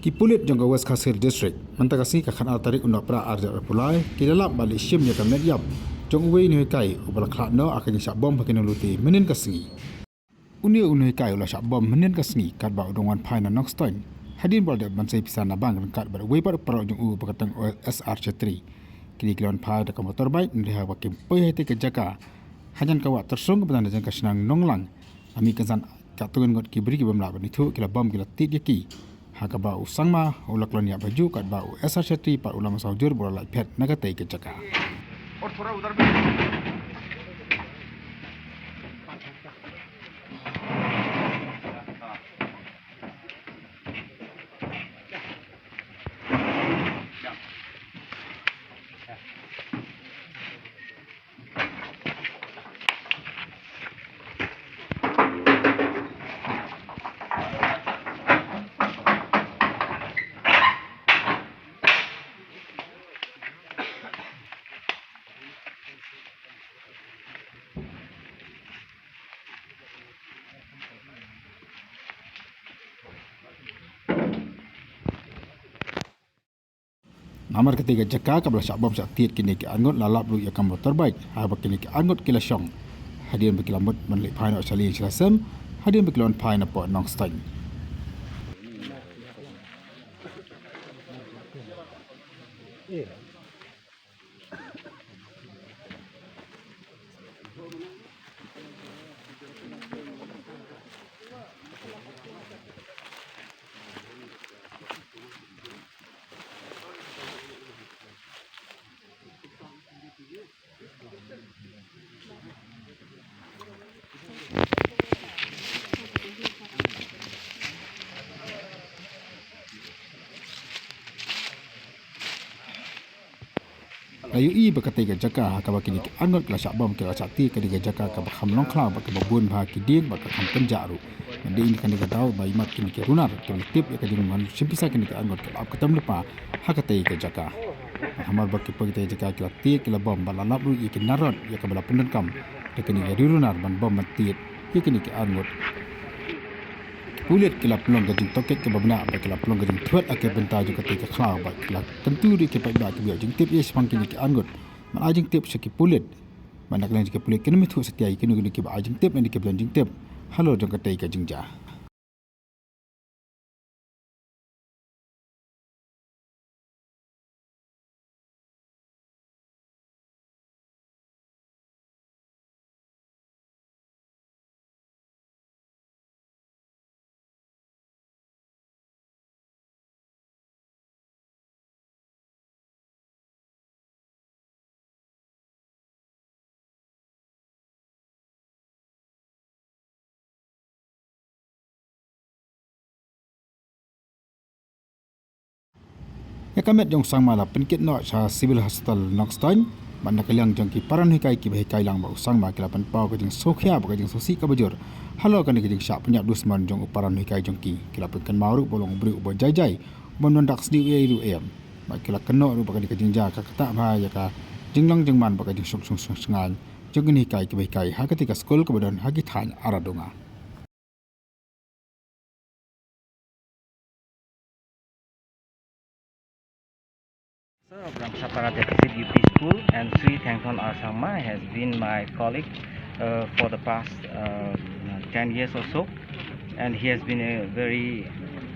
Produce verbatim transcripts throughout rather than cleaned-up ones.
Ki pulit jong ka West Khasi Hills District, mynta ka sngi ka khatar tarik u Nohprah arhajar arphew lai, ki la lap bad leit shim ïa ka met ïap jong uwei u nonghikai uba la khlad noh ha ka jingshah bom ha ki nonglute mynhynnin ka sngi. Une u nonghikai u la shah bom mynhynnin ka sngi katba u dang wan phai na Nongstoiñ, hadien ba u la dep ban sei pisa na bank ryngkat bad uwei pat u paralok jong u ba kyrteng S R Chetri. Kine ki la wan phai da ka motorbike, hynrei haba ki poi ha katei ka jaka, hajan ka wah Tyrsong kaba don hajan ka shnong Nonglang, ha mih kynsan katto katne ngut ki briew kiba ym lah ban ithuh ki la bom ki la tied ïa ki. Ha kaba u Sangma u la klon ïap ha juh katba u S R Chetri pat u la masa ujor bad u la lait phet na katei ka jaka. Namar katei ka jaka kaba la shah bom shah tied kine ki arngut la lap ruh ïa ka motorbike, haba kine ki arngut ki la shong hadien ba ki la mut ban leit phai noh sha lieng sha la sem, hadien ba ki la wan phai napoh Nongstoiñ. Nga ïohi ba katei ka jaka ha kaba kine ki arngut ki la shah bom ki la shah tied ka dei ka jaka kaba kham long khlaw bad kaba bun bha ki dieng bad ka kham kynjah ruh. Nga dei ïa kane ka daw ba imat kine ki runar ki la tip ïa ka jinglong shim pisa kine ki arngut ki la ap ka tem lypa ha katei ka jaka. Bad hamar ba ki poi katei ka jaka ki la tied ki la bom bad la lap ruh ïa ki narod ïa kaba la pyndonkam da kine ki riewrunar ban bom ban tied ïa kine ki arngut. Ki pulit ki la pynlong ka jingtohkit kaba bniah bad ki la pynlong ka jingthwet ha ki bynta jong katei ka khlaw bad ki la kyntu ruh ïa ki paidbah kiba ïoh jingtip ïa shaphang kine ki arngut ban ai jingtip sha ki pulit. Bad na ka liang jong ki pulit kin ym ithuh satia ïa kino kino kiba ai jingtip lane kiba don jingtip halor jong katei ka jingjia. Ïa ka met jong u Sangma la pynkit noh sha Civil Hospital Nongstoiñ. Bad na ka liang jong ki para nonghikai kiba hikai lang bad u Sangma ki la pynpaw ka jingsngewkhia bad ka jingsngewsih kaba jur halor kane ka jingshah pynïap dusmon jong u para nonghikai jong ki. Ki la pynkynmaw ruh ba u long u briew uba jai jai, uba ym don dak sniew ei ei ruh em. Bad ki la kynnoh ruh ba kane ka jingjia ka ktah bha ïa ka jinglong jingman bad ka jingsuk suk suk sngewsih jong ki nonghikai kiba hikai ha katei ka skul kaba don ha ki thaiñ Aradonga. Sir of Ramsapara Deficit U P School, and Sri Thangthon R Sangma has been my colleague, uh, for the past, uh, ten years or so, and he has been a very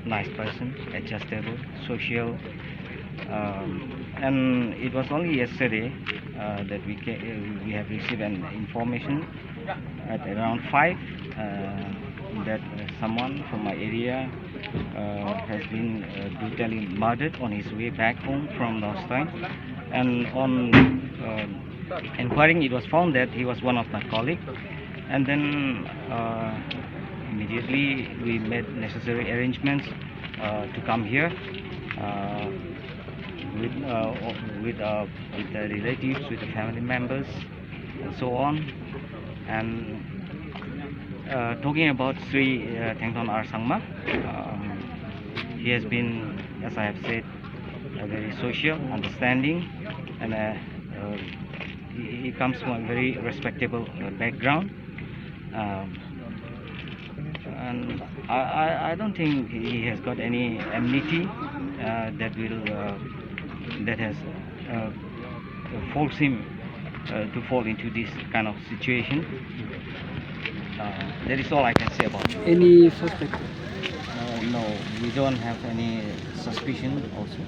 nice person, adjustable, social, um, and it was only yesterday, uh, that we ca- uh, we have received an information at around five, uh, that, uh, someone from my area, uh, has been, uh, brutally murdered on his way back home from Nongstoiñ. And on, um, inquiring, it was found that he was one of my colleague. And then, uh, immediately we made necessary arrangements, uh, to come here, uh, with, uh, with, uh, with the relatives, with the family members, and so on. And, uh, talking about Sri, uh, Thangthon R Sangma, um, he has been, as I have said, a very social, understanding, and, uh, uh, he, he comes from a very respectable, uh, background. Um, uh, And I, I, I don't think he has got any enmity uh, that will uh, that has uh, forced him uh, to fall into this kind of situation. Uh, that is all I can say about it. Any suspect? Uh, no, we don't have any suspicion also.